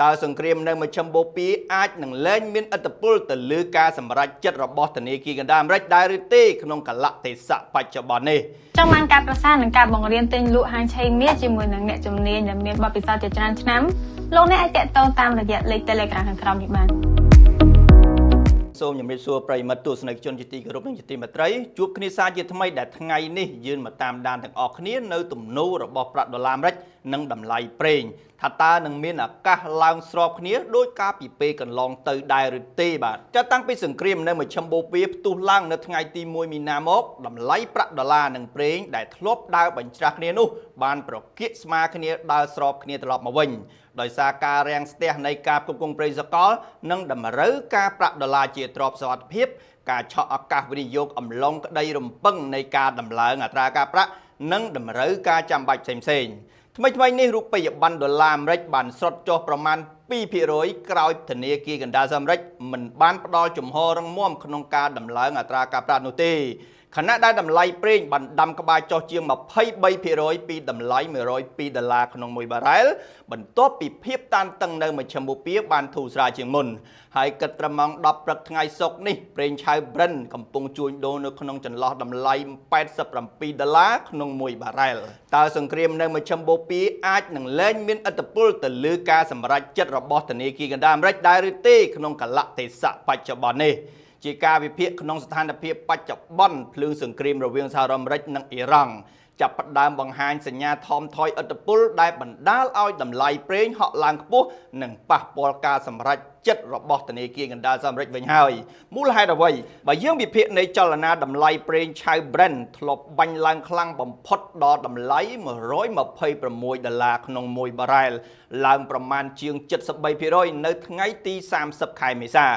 តើសង្គ្រាមនៅមជ្ឈិមបូព៌ាអាចនឹងលែងមានឥទ្ធិពលទៅលើការសម្រេចចិត្តរបស់ធនាគារកណ្ដាលអាមេរិកដែរឬទេក្នុងកលៈទេសៈបច្ចុប្បន្ននេះ ចង់បានការប្រសានិងការបង្រៀនទិញលក់ហាងឆេងមាសជាមួយនឹងអ្នកជំនាញដែលមានបទពិសោធន៍ជាច្រើនឆ្នាំលោកអ្នកអាចទាក់ទងតាមរយៈលេខ Telegram ខាងក្រោមនេះបាន។ សូមជម្រាបសួរប្រិយមិត្តទស្សនិកជនជាទីគោរពនិងជាទីមេត្រីជួបគ្នាសាជាថ្មីដែលថ្ងៃនេះយើងមកតាមដានទាំងអស់គ្នានៅទំនោររបស់ប្រាក់ដុល្លារអាមេរិកនិងតម្លៃប្រេងថាតើនឹងមានឱកាសឡើងស្របគ្នាដោយការពីពេលកន្លងទៅដែរឬទេបាទចាប់តាំងពីសង្គ្រាមនៅមជ្ឈិមបូព៌ាផ្ទុះឡើងនៅថ្ងៃទី1មីនាមកតម្លៃប្រាក់ដុល្លារនិងប្រេងដែលធ្លាប់ដើរបញ្ច្រាស់គ្នានោះបានប្រគៀកស្មាគ្នាដើរស្របគ្នាត្រឡប់មកវិញដោយសារការរាំងស្ទះនៃការផ្គត់ផ្គង់ប្រេងសកលនិងតម្រូវការប្រាក់ដុល្លារជាទ្រព្យសុវត្ថិភាពការឆក់ឱកាសវិនិយោគអំឡុងក្តីរំពឹងនៃការដំឡើងអត្រាការប្រាក់និងតម្រូវការចាំបាច់ផ្សេងៗថ្មីៗនេះរូបិយប័ណ្ណដុល្លារអាមេរិកបានស្រុតចុះប្រមាណ2%ក្រោយធនាគារកណ្ដាលសហអាមេរិកមិនបានផ្ដល់ជំហររឹងមាំក្នុងការដំឡើងអត្រាការប្រាក់នោះទេខណៈដែលតម្លៃប្រេងបានដាំក្បាលចុះជាង23%ពីតម្លៃ102ដុល្លារក្នុងមួយបារ៉ែលបន្ទាប់ពីភាពតានតឹងនៅមជ្ឈិមបូព៌ាបានធូរស្រាលជាងមុនហើយគិតត្រឹមម៉ោង10ព្រឹកថ្ងៃសុក្រនេះប្រេងឆៅ Brent កំពុងជួញដូរនៅក្នុងចន្លោះតម្លៃ87ដុល្លារក្នុងមួយបារ៉ែលតើសង្គ្រាមនៅមជ្ឈិមបូព៌ាអាចនឹងលែងមានឥទ្ធិពលទៅលើការសម្រេចចិត្តរបស់ធនាគារកណ្ដាលអាមេរិកដែរឬទេក្នុងកលៈទេសៈបច្ចុប្បន្ននេះជាការវិភាគក្នុងស្ថានភាពបច្ចុប្បន្នភ្លើងសង្គ្រាមរវាងសហរដ្ឋអាមេរិកនិងអ៊ីរ៉ង់ចាប់ផ្ដើមបង្ហាញសញ្ញាថមថយឥទ្ធិពលដែលបណ្ដាលឲ្យតម្លៃប្រេងហក់ឡើងខ្ពស់និងប៉ះពាល់ការសម្រេចចិត្តរបស់ធនាគារកណ្ដាលសហរដ្ឋអាមេរិកវិញហើយមូលហេតុអ្វីបើយើងវិភាគនៃចលនាតម្លៃប្រេងឆៅ Brent ធ្លាប់បាញ់ឡើងខ្លាំងបំផុតដល់តម្លៃ126ដុល្លារក្នុងមួយបារ៉ែលឡើងប្រមាណជាង73%នៅថ្ងៃទី30ខែមេសា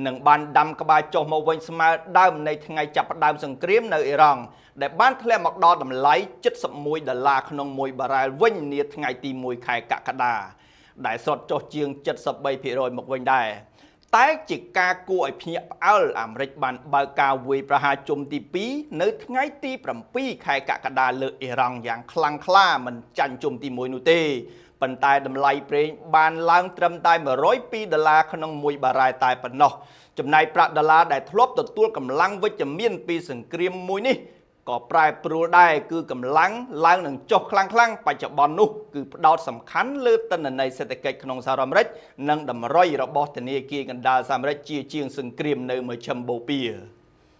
និងបានដាំក្បាលចុះមកវិញស្មើដើមនៃថ្ងៃចាប់ផ្ដើមសង្គ្រាមនៅអ៊ីរ៉ង់ដែលបានធ្លាក់មកដល់តម្លៃ71ដុល្លារក្នុងមួយបារ៉ែលវិញនាថ្ងៃទី1ខែកក្កដាដែលស្រុតចុះជាង73%មកវិញដែរតែជាការគួរឲ្យភ្ញាក់ផ្អើលអាមេរិកបានបើកការវាយប្រហារជុំទី2នៅថ្ងៃទី7ខែកក្កដាលើអ៊ីរ៉ង់យ៉ាងខ្លាំងក្លាមិនចាញ់ជុំទី1នោះទេប៉ុន្តែតម្លៃប្រេងបានឡើងត្រឹមតែ102ដុល្លារក្នុងមួយបារ៉ែលតែប៉ុណ្ណោះចំណែកប្រាក់ដុល្លារដែលធ្លាប់ទទួលកម្លាំងវិជ្ជមានពីសង្គ្រាមមួយនេះក៏ប្រែប្រួលដែរគឺកម្លាំងឡើងនឹងចុះខ្លាំងៗបច្ចុប្បន្ននោះគឺផ្ដោតសំខាន់លើទិន្នន័យសេដ្ឋកិច្ចក្នុងសហរដ្ឋអាមេរិកនិងតម្រុយរបស់ធនាគារកណ្ដាលសហអាមេរិកជាជាងសង្គ្រាមនៅមជ្ឈិមបូព៌ា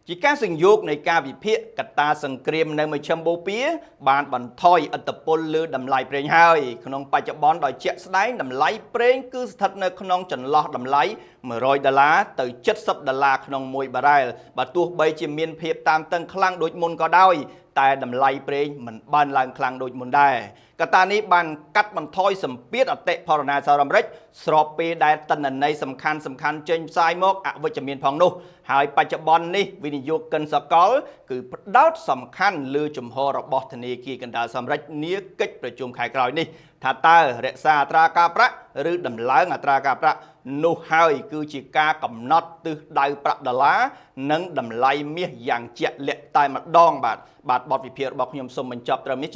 ជាការសង្យោគនៃការវិភាគកត្តាសង្គ្រាមនៅមជ្ឈិមបូព៌ាបានបន្ថយឥទ្ធិពលលើតម្លៃប្រេងហើយក្នុងបច្ចុប្បន្នដោយជាក់ស្ដែងតម្លៃប្រេងគឺស្ថិតនៅក្នុងចន្លោះតម្លៃ100ដុល្លារទៅ70ដុល្លារក្នុងមួយបារ៉ែលបើទោះបីជាមានភាពតានតឹងខ្លាំងដូចមុនក៏ដោយតែតម្លៃប្រេងមិនបានឡើងខ្លាំងដូចមុនដែរកត្តានេះបានកាត់បន្ថយសម្ពាធអតិផរណាសហរដ្ឋអាមេរិកស្របពេលដែលទិន្នន័យសំខាន់សំខាន់ចេញផ្សាយមកអវិជ្ជមានផងនោះហើយបច្ចុប្បន្ននេះវិនិយោគិនសកលគឺផ្ដោតសំខាន់លើជំហររបស់ធនាគារកណ្ដាលសហរដ្ឋអាមេរិកនាកិច្ចប្រជុំខែក្រោយនេះថាតើរក្សាអត្រាការប្រាក់ឬដំឡើងអត្រាការប្រាក់នោះហើយគឺជាការកំណត់ទិសដៅប្រាក់ដុល្លារនិងតម្លៃមាសយ៉ាងជាក់លាក់តែម្ដងបាទបាទបទវិភាគរបស់ខ្ញុំសូមបញ្ចប់ត្រឹមនេះ។